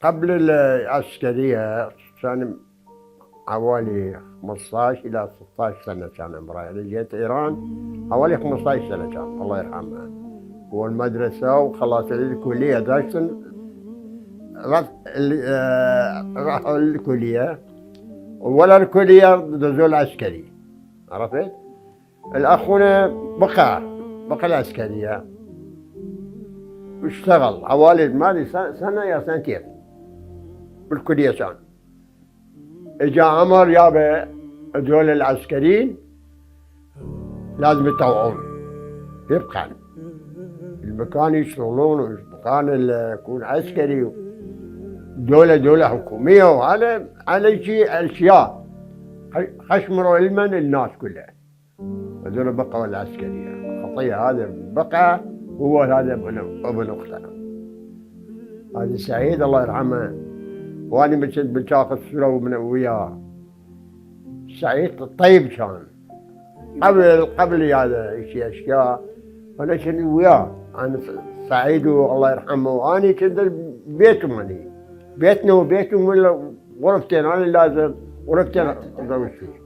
قبل العسكرية كان حوالي 15 إلى 16 سنة كان عمري. يعني جيت إيران حوالي 15 سنة كان الله يرحمها. والمدرسة وخلاص الكلية ذاك راحوا الكلية ولا الكلية دزوا العسكري. عرفت؟ الأخونا بقى العسكرية واشتغل حوالي مالي سنة يا سنتين بالكلية كان. اجا عمر يابا هذول العسكريين لازم يطوعون يبقى المكان يشتغلون والمكان اللي يكون عسكري دولة حكومية وهذا على شيء أشياء خشمروا علما الناس كلها. هذول بقوا العسكرية خطية. هذا بقى هو هذا ابن أخته. هذا سعيد الله يرحمه وأنا كنت بشاف الصورة من وياه. سعيد طيب كان قبل هذا شيء أشياء. أنا كنت وياه أنا سعيد الله يرحمه وأنا كنت بيتهم يعني بيتنا وبيتهم ولا غرفتين. أنا لازم غرفتين أتزوج فيه.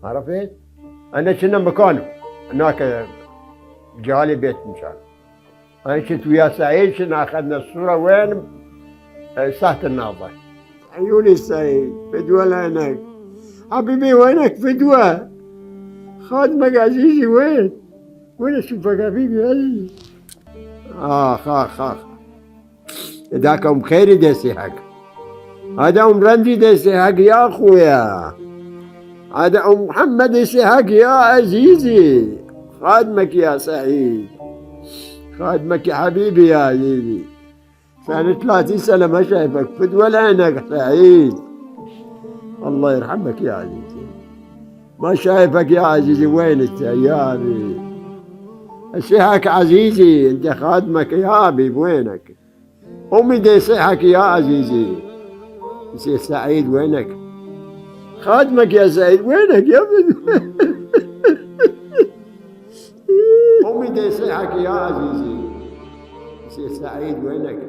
عرفت؟ أنا كنا مكانه هناك جالي بيت مشان. أنا كنت ويا سعيد كنا أخذنا الصورة وين؟ ساحة النهضة. عيوني سعيد فدوة لعينك حبيبي. وينك فدوة؟ خادمك عزيزي وين؟ وين أشوفك حبيبي عزيزي؟ آخ ذاك أم خيري ديسيحك. هذا أم رمزي ديسيحك يا أخويا. هذا أم محمد ديسيحك يا عزيزي. خادمك يا سعيد. خادمك يا حبيبي يا عزيزي. صار 30 سنة ما شايفك فدوة لعينك سعيد. الله يرحمك يا عزيزي. ما شايفك يا عزيزي. وينك يا أبي؟ أسيحك عزيزي. أنت خادمك يا أبي وينك؟ أمي دي صيحك يا عزيزي. سي سعيد وينك؟ خادمك يا سعيد وينك يا ابن؟ أمي دي صيحك يا عزيزي. سي سعيد وينك؟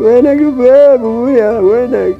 وينك يا ابويا وينك؟